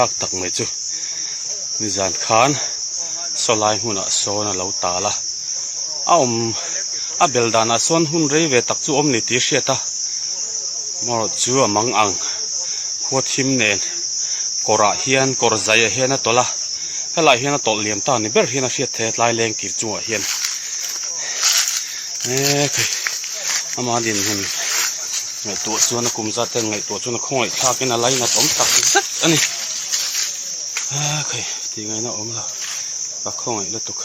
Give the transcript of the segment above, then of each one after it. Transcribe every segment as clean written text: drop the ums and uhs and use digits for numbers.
thlak tak mai chu nizan khan saw lai hmunah sawn a lo tal a a awm a bel danah sawn hun rei ve tak chu awm ni tih a hriat a amaherawh chu a mang ang khua thim nen kawrah hian kawr zaiah hian a tawlh a helaiah hian a tawlh liam ta ni ber hian a hriat theih a tlai leng kir chungah hian eee khei ama dinhmun ngaihtuah chuan a kum zat te ngaihtuah chuan a khawngaih thlakin a lainat awm tak zet a ni eee khei tih ngaihna awm lo ka khawngaih lutuk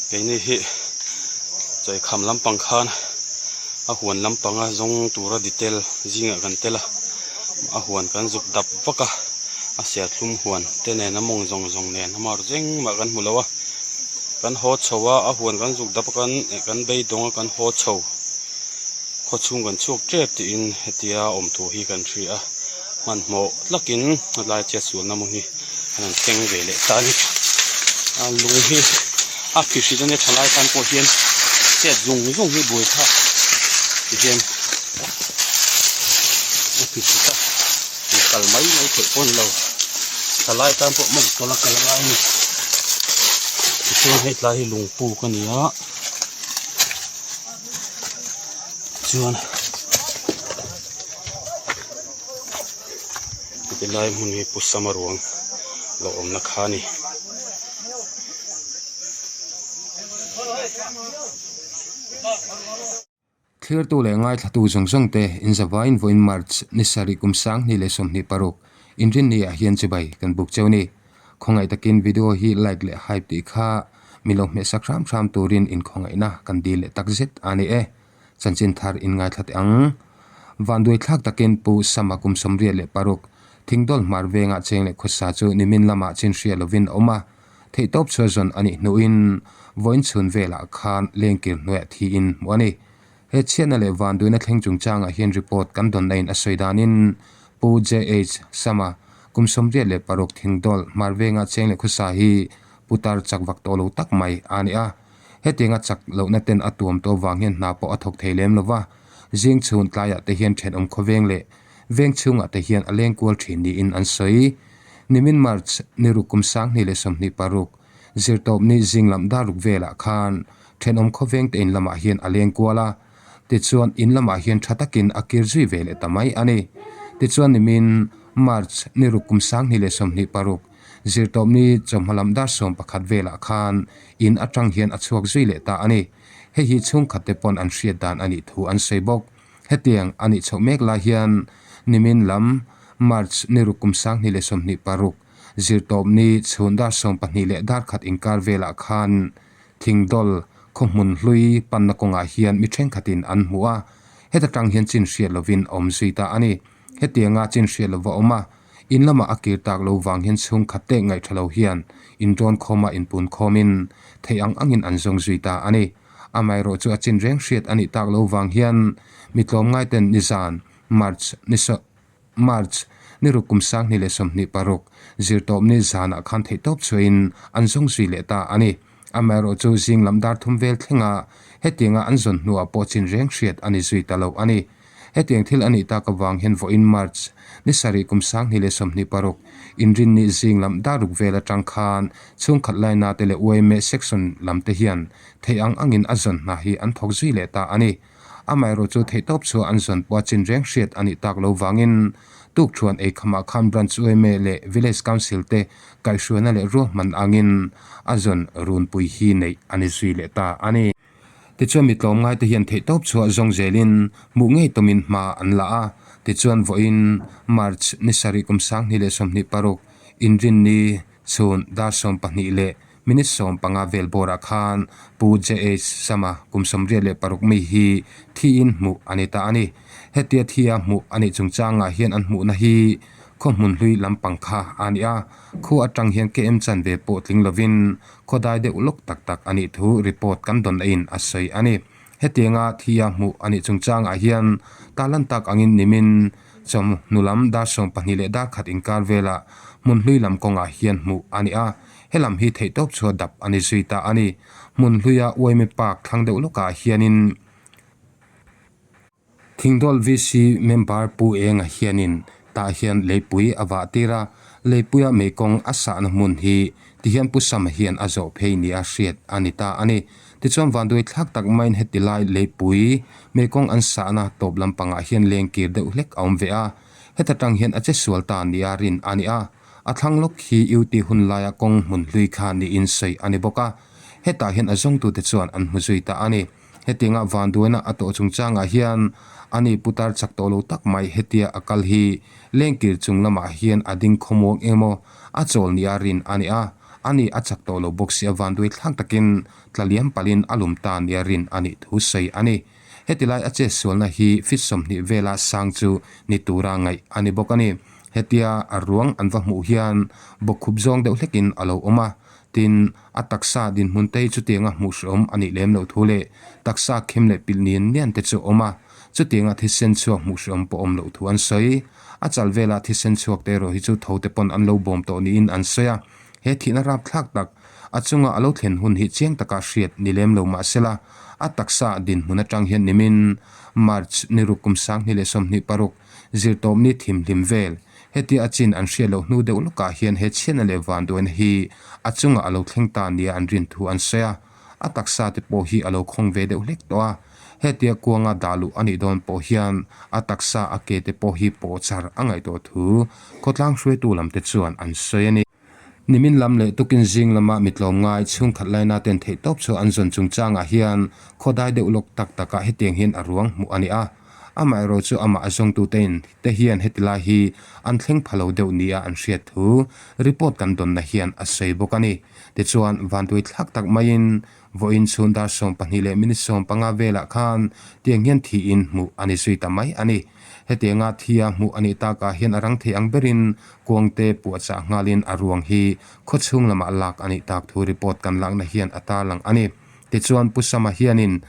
keini hi chawihkham lampang khan a huan lampanga zawng tura detail zingah kan tel a a huan kan zuk dap vak a a serthlum huan te nen a mawng zawng zawng nen a mar zengmah kan hmu lo a. Kan haw chho a, a huan kan zuk dap a kan kan beidawng a kan haw chho khaw chhung kan chhuak tep tiin hetia awm thu hi kan hria a, hmanhmawh tlakin helai chiat sualna hmun hi an han thleng ve leh ta a ni. A lung hi a phihrit a nia thalai tan pawh hian chet zung zung hi buai thlak ti hian a phihrit a kal mai mai theih pawh a ni lo. Thalai tan pawh mawng tawlh a kal angai a ni. Tichuan hei tlai hi lungpuk a ni a chuan heti lai hmun hi pu sama ruang lo awmna kha a ni. Thlirtu leh ngaithlatu zawng zawng te inzavain vawiin March ni sarih kum sanghnih leh 26 inrinni ah hian chibai kan buk cheu ni. Khawngaih takin video hi like leh hype tih kha mi lo hmehsak hram hram turin inkhawngaihna kan dil leh tak zet a ni e. Chanchin thar in ngaithla teh ang. Vanduai thlak takin Pu Sama kum 86 Thingdawl hmar vengah cheng leh khawsa chu nimin lamah chinhria lovin a awm a. Theihtawp chhuah zawn a nih hnuin vawiin chhun velah khan lengkir hnuaiah thiin hmuh a ni. He chhiatna leh vanduaina thleng chungchangah hian report kan dawnna in a sawi danin Pu JH Sama kum 86 Thingdawl hmar venga cheng leh khawsa hi putar chak vak tawh lo tak mai a ni a. Hetianga chak lohna ten a tuam tawh vang hian hna pawh a thawk thei lem lo va, zing chhun tlaiah te hian thenawm khawveng leh veng chhungah te hian a leng kual thin niin an sawi. Nimin March ni ruk kum 2026, zirtawpni zing lam dar ruk velah khan thenawm khawveng te in lamah hian a leng kual a, tichuan in lamah hian tha takin a kir zui ve leh ta mai a ni. Tichuan nimin March ni ruk kum 2026, zirtawpni chawhma lam dar 11 velah khan in atang hian a chhuak zui leh ta a ni. Hei hi chhungkhat te pawn an hriat dan a nih thu an sawi bawk. Hetiang a nih chhoh mek lai hian nimin lam March ni ruk kum 2026, zirtawpni chhun dar 12 leh dar khat inkar velah khan Thingdawl khaw hmun hlui panna kawngah hian mi thenkhatin an hmu a, heta tang hian chin hriat lovin a awm zui ta a ni. Hetianga chin hriat lova awm a, in lamah a kir tak lo vang hian chhungkhat te ngaih tha lo hian inrawn khawma inpun khawmin theih ang angin an zawng zui ta a ni. Amaherawh chu a chin reng hriat a nih tak lo vang hian mi tlawmngai ten nizan March ni March ni ruk kum 2026, zirtawpni zanah khan theihtawp chhuahin an zawng zui leh ta a ni. Amaherawh chu zing lam dar thum vel thlenga hetianga an zawn hnuah pawh chin reng hriat a ni zui ta lo a ni. Hetiang thil a nih tak avang hian vawiin March ni sarih kum 2026, inrinni zing lam dar ruk vel atang khan chhungkhat laina te leh yma section lam te hian theih ang angin a zawn hna hi an thawk zui leh ta a ni. Amaherawh chu theihtawp chhuah an zawn pawh a chin reng hriat a nih tak lo vangin tukthuan eikhamah khan Branch yma leh Village Council te kaihhruaina leh ruahman angin a zawn runpui hi neih a ni zui leh ta a ni. Tichuan mi tlawmngai te hian theihtawp chhuah zawng zelin hmuh ngei tawmin hma an la a. Tichuan vawiin March ni sarih kum 2026, inrinni chhun dar 12 leh minute 15 vel bawrah khan Pu JH Sama kum 86 mi hi thiin hmuh a ni ta a ni. Hetia thia hmuh a nih chungchangah hian an hmuhna hi khaw hmun hlui lampang kha a ni a, khu atang hian KM chanve pawh tling lovin Khawdai deuh lawk tak tak a nih thu report kan dawn aiin a sawi a ni. Hetianga thia hmuh a nih chungchangah hian talan tak angin nimin chawm hnu lam dar 12 leh dar khat inkar velah hmun hlui lam kawngah hian hmuh a ni a, helam hi theihtawp chhuah dap a ni zui ta a ni. Hmun hluia Uaime Park thlang deuh lawkah hianin Thingdawl VC member Pu Enga hianin tah hian leipui a vah tir a, Leipuia meikawng a sahna hmun hi tihian Pu Sama hian a zawh phei nia hriat a ni ta a ni. Tichuan vanduai thlak tak maiin heti lai leipui meikawng an sahna tawp lampangah hian lengkir deuh hlek a awm ve a, heta tang hian a che sual ta nia rin a ni a. A thlang lawk hi UT hun laia kawng hmun hlui kha niin sawi a ni bawk a, hetah hian a zawngtute chuan an hmu zui ta a ni. Hetianga vanduaina a tawh chungchangah hian ani putar chak tawh lo tak mai hetia a kal hi lengkir chung lamah hian a ding khawmuang emaw a chawl nia rin a ni a, ani a chak tawh lo bawk si a vanduai thlak takin tla liam palhin a lum ta nia rin a nih thu sawi a ni. Heti lai a chetsualna hi feet 20 vela sang chu ni tura ngaih a ni bawk a ni. Hetia a ruang an va hmuh hian bawkkhup zawng deuh hlekin a lo awm a, tin a taksa dinhmun te hi chutianga hmuh hrehawm a nih lem loh thu leh taksa khem leh pilh nian nian te chu a awm a, chutianga thisen chhuak hmuh hrehawm pawh awm loh thu an sawi. A chal vela thisen chhuak te erawh hi chu tho te pawn an lo bawm tawh niin an sawi a, he thihna rapthlak tak a chunga a lo thlen hun hi chiang taka hriat ni lem lo mah sela, a taksa dinhmun atang hian nimin March ni ruk kum 2026 Zirtawpni thimhlim vel, hetia a chin an hriat loh hnu deuh lawkah hian he chhiatna leh vanduaina hi a chungah a lo thleng ta nia an rin thu an sawi a, a taksa te pawh hi a lo khawng ve deuh hlek tawh a, hetia kuanga dah luh a nih dawn pawh hian a taksa a ke te pawh hi pawh char a ngaihtuah thu khawtlang hruaitu lam te chuan an sawi a ni. Nimin lam leh tukin zing lama mitlawm ngai chhungkhat laina ten theih tawp chu an zawn chungchangah hian khawdai deuh lawk tak takah hetiang hian a ruang hmuh a ni a. Amaherawh chu amah a zawngtute in te hian heti lai hi an thleng pha lo deuh nia an hriat thu report kan dawnna hian a sawi bawk a ni. Tichuan, vantuai thlak tak maiin vawiin chhun dar 12 leh minute 15 velah khan tiang hian thiin hmuh a ni zui ta mai a ni. Hetianga thia hmuh a nih takah hian a rang thei ang berin kuangte puahchah nghalin a ruang hi khawchhung lamah lak a nih tak thu report kan lakna hian a tarlang a ni. Tichuan Pu Sama hianin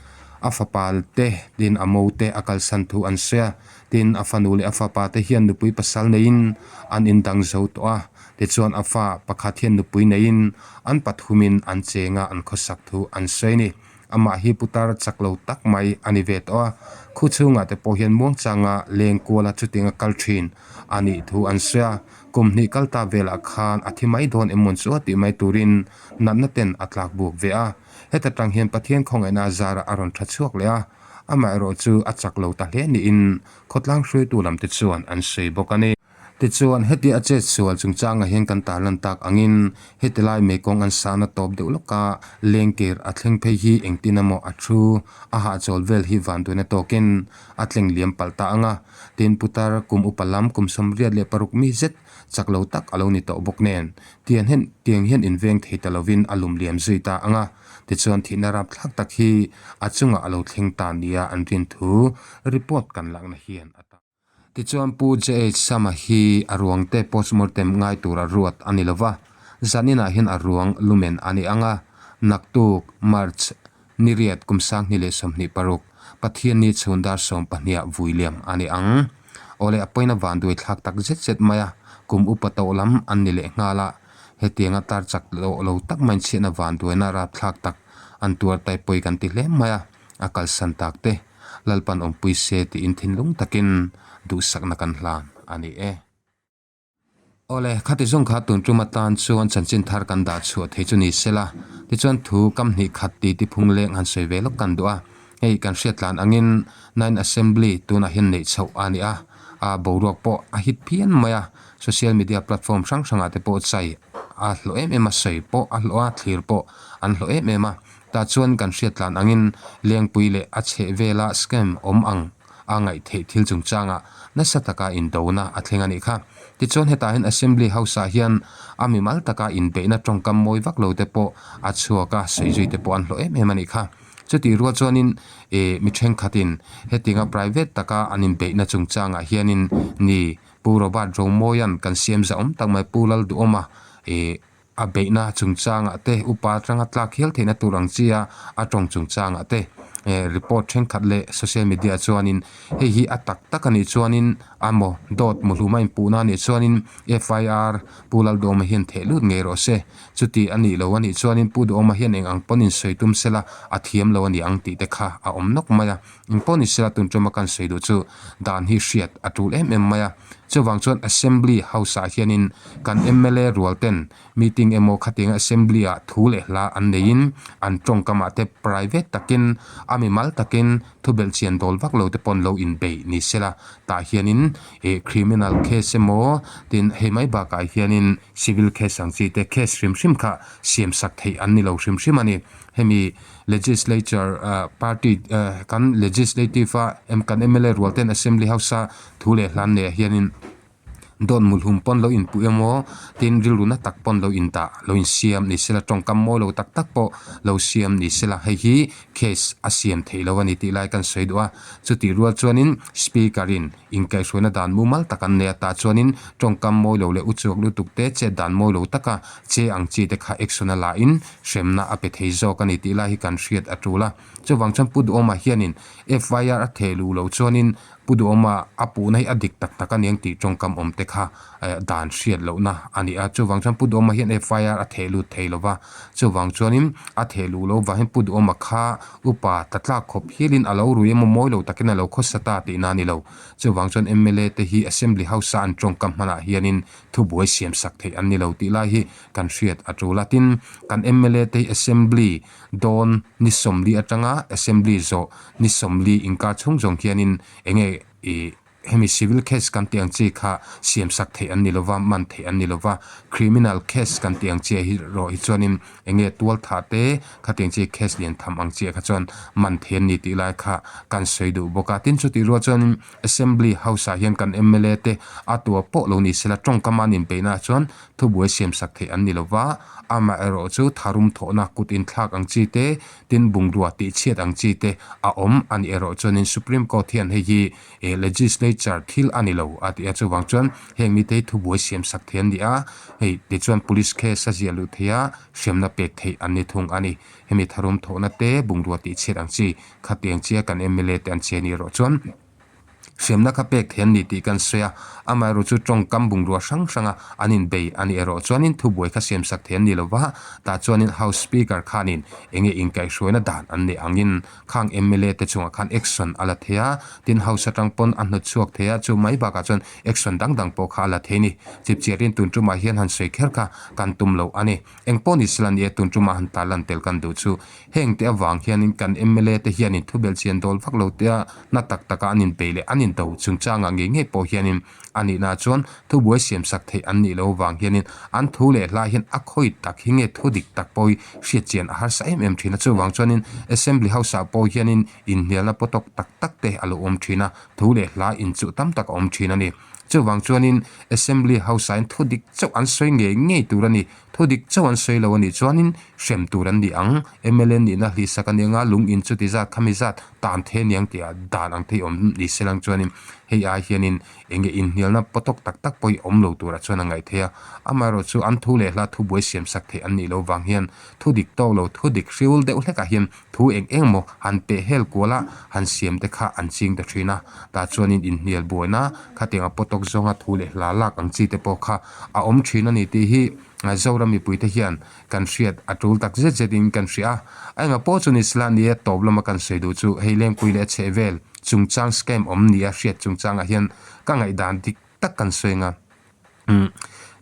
a fapa te tin a mo te a kalsan thu an sawi a, tin a fanu leh a fapa te hian nupui pasal neiin an indang zo tawh a, tichuan a fa pakhat hian nupui neiin an pathumin an chenga an khawsak thu an sawi a ni. Amah hi putar chak lo tak mai a ni ve tawh a, khu chhungah te pawh hian muangchanga leng kuala chutianga kal thin a nih thu an sawi a, kum hnih kal ta velah khan a thi mai dawn em mawn chu a tih mai turin natna ten a tlak buk ve a, heta tang hian Pathian khawngaihna a zarah a rawn tha chhuak leh a, amaherawh chu a chak lo ta hle niin khawtlang hruaitu lam te chuan an sawi bawk a ni. Tichuan, heti a chet sual chungchangah hian kan tarlan tak angin heti lai meikawng an sahna tawp deuh lawka lengkir a thleng phei hi engtin emaw a thu a hahchawl vel hi vanduaina tawkin a tleng liam palh ta ang a, tin putar kum upa lam kum 86 mi zet chak lo tak a lo ni tawh bawk nen Tiang hian tiang hian inveng thei ta lovin a lum liam zui ta ang a, tichuan thihna rapthlak tak hi a chungah a lo thleng ta nia an rin thu report kan lakna hian a ta. Tichuan Pu JH Sama hi a ruang te postmortem ngai tur a ruat a ni lova, zaninah hian a ruang lumen a ni ang a, naktuk, March, Ni riat kum 2026, Pathianni chhun dar 12 ah vui liam a ni ang. Awle a pawina vanduai thlak tak zet zet mai a, kum upa tawh lam an ni leh nghal a, hetianga tar chak loh lo tak maiin chhiatna vanduaina rapthlak tak an tuar tai pawi kan ti hle mai a, a kalsan tak te Lalpan awmpui se tiin thinlung takin duhsakna kan hlan a ni e. Awle, khati zawng kha tun tum atan chuan chanchin thar kan dah chhuah thei chu ni sela, tichuan thu kam hnih khat ti ti phung leng han sawi ve lawk kan duh a. Hei kan hriat tlan angin Nine Assembly tunah hian neih chhoh a ni a, a boruak pawh a hit phian mai a, social media platform hrang hrangah te pawh chai a hlawh em em a, sawi pawh a hlawh a, thlir pawh an hlawh em em a. Tah chuan kan hriat tlan angin Lengpui leh a chheh vela scam awm ang a ngaih theih thil chungchangah nasa taka indona a thleng a nih kha. Tichuan hetah hian Assembly House-ah hian a mimal taka inbeihna tawngkam mawi vak lo te pawh a chhuak a, sawi zui te pawh an hlawh em em a nih kha. Chutih rual chuanin ih mi thenkhatin hetinga private taka an inbeihna chungchangah hianin ni Pu Robert Romawia'n kan siam zahawm tak mai Pu Lalduhawma ih A beihna chungchangah te, upa atanga tlak hial theihna tur ang chia a tawng chungchangah te. Report thenkhat leh social media chuanin hei hi a tak tak a nih chuanin a maw dawt muhlum a inpuhna a nih chuanin FIR Pu Lalduhawma hian theh lut ngei rawh se. Chuti a nih lo a nih chuanin Pu Duhawma hian eng ang pawn insawi tum sela a thiam lo a ni ang tih te kha a awm nawk mai a. Eng pawh ni sela tun tuma kan sawi duh chu dan hi hriat a tul em em mai a. Chuvang chuan Assembly House ah hianin kan mla rual ten meeting emaw khatiang Assembly ah thu leh hla an neiin an tawngkam ah te private takin a mimal takin thu belhchian dawl vak lo te pawn lo inbeih ni sela tah hianin ih criminal case emaw tin hei mai bakah hianin civil case ang chi te case hrim hrim kha siam sak theih an ni lo hrim hrim a ni. Hemi Legislature party kan legislative a kan mla rual ten assembly house a thu leh hlan nei ah hianin dawt muhlum pawn lo inpuh emaw tin rilru na tak pawn lo indah lo insiam ni sela tawngkam mawi lo tak tak pawh lo siam ni sela hei hi case a siam theih lo a ni tih lai kan sawi duh a chutih rual chuanin speaker in inkaihhruaina dan mumal tak an nei a tah chuanin tawngkam mawi lo leh uchuak lutuk te chet dan mawi lo taka che ang chi te kha action a la in hremna a pe thei zawk a ni tih lai hi kan hriat a tul a. Chuvang chuan Pu Duhawma hianin FIR a theh luh loh chuanin Pu Duhawma a puhna hi a dik tak tak a niang tih tawngkam awm te kha dan hriat lohna a ni a. Chuvang chuan Pu Duhawma hian FIR a theh lut thei lo va. Chuvang chuanin a theh luh loh vangin Pu Duhawma kha upa ta tlak khawp hialin a lo rui emaw mawi lo takin a lo khawsa ta tihna a ni lo. Chuvang chuan mla te hi Assembly House-a an tawngkam hmanah hianin thubuai siamsak theih an ni lo tih lai hi kan hriat a tul a. Tin, kan mla te hi Assembly dawn ni 40 atanga Assembly zawh ni 40 inkar chhung zawng hianin eng nge ih hemi civil case kan tih ang chi kha siamsak theih an ni lova, man theih an ni lova. Criminal case kan tih ang chiah hi rawh hi chuanin eng nge tual thah te khatiang chi case lian tham ang chiah kha chuan man theih an ni tih lai kha kan sawi duh bawk a. Tin, chutih rual chuanin Assembly House ah hian kan mla te a tua pawh lo ni sela tawngkam an inpeihna ah chuan thubuai siamsak theih an ni lova, amaherawh chu tharum thawhna kut inthlak ang chi te, tin bungrua tihchhiat ang chi te a awm a nih erawh chuanin Supreme Court hian hei hi Legislature thil a ni lo a ti a, chuvang chuan heng mite hi thubuai siamsak theih an ni a, hei tichuan Police case a ziah luh theih a, hremna pek theih an ni thung a ni. Hemi tharum thawhna te bungrua tihchhiat ang chi khatiang chia kan mla te an che nih erawh chuan Hremna kha pek thei an ni tih kan sawi a, amaherawh chu tawngkam bungrua hrang hranga an inbei a nih erawh chuanin thubuai kha siamsak thei an ni lo va, tah chuanin House Speaker khanin enge inkaihhruaina dan an neih angin khang mla te chungah khan action a la thei a, tin House atang pawn a hnawt chhuak thei a, chu mai bakah chuan action dang dang pawh kha a la thei a ni. Chipchiarin tun tumah hian han sawi kher kha kan tum lo a ni. Eng pawh ni sela ni e, tun tumah han tarlan tel kan duh chu heng te avang hianin kan mla te hianin thubelhchian dawl vak lo te a, Na tak taka an inpeih leh an into chungchangah ngei ngei pawh hianin a nihna chuan thubuai siamsak theih an nih loh avang hianin an thu leh hla hian a khawi tak hi nge thu dik tak pawh hi hriatchian a harsa em em thin a. Chuvang chuanin Assembly House ah pawh hianin inhnialna pawtawk tak tak te a lo awm thin a, thu leh hla inchuh tam tak a awm thin a ni. Chuvang chuanin Assembly House ah hian thu dik chauh an sawi ngei ngei tur a ni. Thu dik chauh an sawi lo a nih chuanin hrem tur an ni ang. Mla nihna hlihsak a ni anga lung in chuti zat khami zat tan the aniang tih ah dan ang thei awm ni se lang chuanin hei ai hianin eng nge inhnialna pawtawk tak tak pawh hi awm lo turah chuan a ngaih theih a. Amaherawh chu an thu leh hla thubuai siam sak theih an nih loh vang hian thu dik tawk lo thu dik hriul deuh hlekah hian thu eng eng maw han peh hel kual a han siam te kha an ching ta thin a. Tah chuanin inhnial buaina khatianga pawtawk zawnga thu leh hla lak ang chi te pawh kha a awm thin a ni tih hi Zoram mipuite hian kan hriat a tul tak zet zet in kan hria a. A enga pawh chu ni sela ni e, tawp lama kan sawi duh chu hei Lengpui leh a chheh vel chungchang scam awm ni a hriat chungchangah hian ka ngaihdan dik tak kan sawi anga. Umm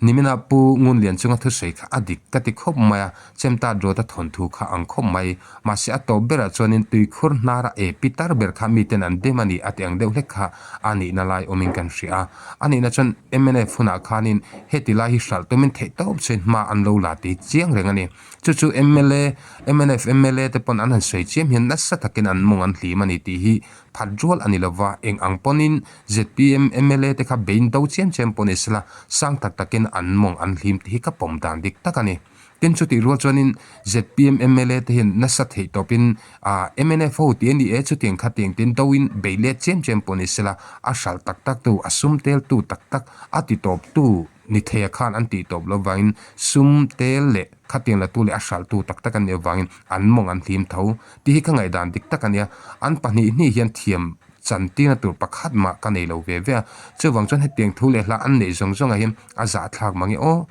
nimina Pu Ngunlian chunga thusawi kha a dik ka ti khawp mai a, Chemtat Road a thawnthu kha ang khawp mai. Mahse a tawp berah chuanin tuikhur hnara e pitar ber kha miten an dem a ni a ti ang deuh hlek kha a nihna lai awmin kan hria a. A nihna chuan mnf hunah khanin heti lai hi hralh tumin theih tawp chuan hma an lo la tih chiang reng a ni. Chu chu mla, mnf mla te pawn an han sawi chiam hian nasa takin an mawng an hlim a ni tih hi phat rual a ni lova, eng ang pawnin zpm mla te kha bein do chiam chiam pawh ni sela sang tak takin an mawng an hlim tih hi ka pawm dan dik tak a ni. Tin chutih rual chuanin zpm mla te hian nasa theih tawpin ah mnf ho tih a ni e chutiang kha tiang tin doin bei let chiam chiam pawh ni sela a hralh tak tak tu a sum tel tu tak tak a ti tawp tu. ni thei a khan an tih tawp loh vangin sum tel leh khatiang la tu leh a hralh tu tak tak an nih avangin an mawng an hlim tho tih hi ka ngaihdan dik tak a nia. An pahnih hnih hian thiam chan tirna tur pakhat mah ka nei lo ve ve a, chuvang chuan hetiang thu leh hla an neih zawng zawngah hian a zahthlak mang e aw.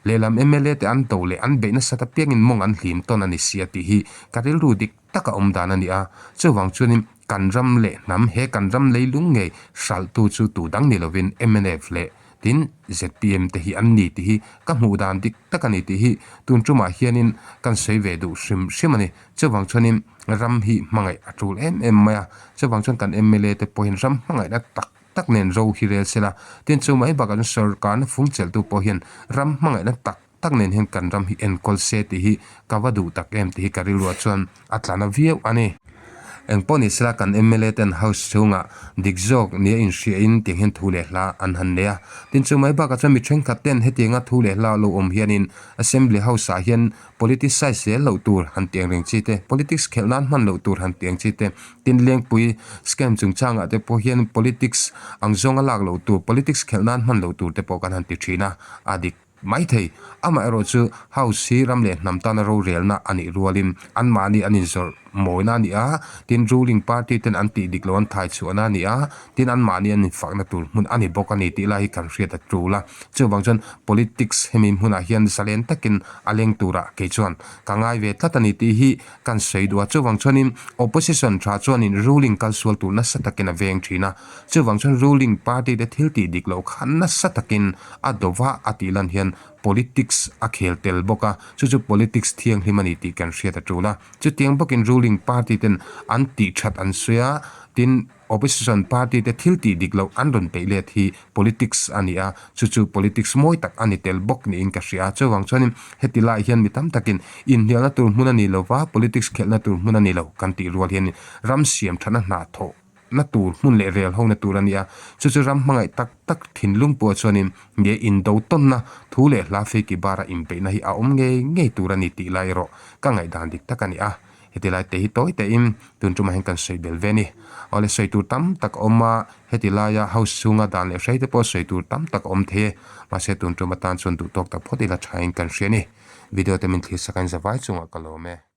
Lehlam mla te an do leh an beih nasat apiangin mawng an hlim tawn a ni si a tih hi ka rilru dik tak a awm dan a ni a, chuvang chuanin kan ram leh hnam he kan ram leilung ngei hralhtu chu tu dang ni lovin mnf leh tin zpm te hi an ni tih hi ka hmuh dan dik tak a ni tih hi tun tumah hianin kan sawi ve duh hrim hrim a ni. Chuvang chuanin ram hi hmangaih a tul em em mai a, chuvang chuan kan mla te pawhin ram hmangaihna tak tak nen ro hi rel sela, tin chu mai bakah chuan sorkarna fung chelhtu pawh hian ram hmangaihna tak tak nen hian kan ram hi enkawl se tih hi ka va duh tak em tih hi ka rilruah chuan a tla na viau a ni. Engpawh ni sela kan mla ten house chhungah dik zawk nia inhriain tiang hian thu leh hla an han nei a, tin chu mai bakah chuan mi thenkhat ten hetianga thu leh hla lo awm hianin assembly house ah hian Politicise zel loh tur han tih ang reng chi te, politics khelh nan hman loh tur han tih ang chi te, tin Lengpui scam chungchangah te pawh hian politics ang zawnga lak loh tur, politics khelh nan hman loh tur te pawh kan han ti thin a, a dik mai thei. Amaherawh chu House hi ram leh hnam tana rorelna a nih rualin anmahni an inzawrh mawina a ni a, tin ruling party ten an tih dik loh an thai chhuahna a ni a, tin anmahni an infakna tur hmun a ni bawk a ni tih lai hi kan hriat a tul a. Chuvang chuan politics hemi hmunah hian zalen takin a leng turah kei chuan ka ngai ve tlat a ni tih hi kan sawi duh a. Chuvang chuanin opposition tha chuanin ruling kalsual tur nasa takin a veng thin a. Chuvang chuan ruling party te thil tih dik loh kha nasa takin a do va a tih lan hian politics a khel tel bawk a, chu chu politics thianghlim a ni tih kan hriat a tul a. Chutiang bawkin ruling party ten an tih that an sawi a, tin Opposition party te thil tih dik loh an rawn peih let hi politics a ni a, chu chu politics mawi tak a ni tel bawk niin ka hria a. Chuvang chuanin heti laiah hian mi tam takin inhnialna tur hmun a ni lo va, politics khelhna tur hmun a ni lo kan tih rual hian ram siam thatna hna thawhna tur hmun leh rel hona tur a ni a, chu chu ram hmangaih tak tak thinlung pawh chuanin nge indo tawnna thu leh hla feiki bara inbeihna hi a awm ngei ngei tur a ni tih lai erawh ka ngaihdan dik tak a ni a. Heti lai te hi tawi tein tun tumah hian kan sawi bel ve a ni. Awle sawi tur tam tak a awm a, heti laia house chhunga dan leh hrei te pawh sawi tur tam tak a awm thei e. Mahse tun tum atan chuan duh tawk tak phawt ila thain kan hria a ni. Video te min thlir sak a in zavai chungah ka lawm e.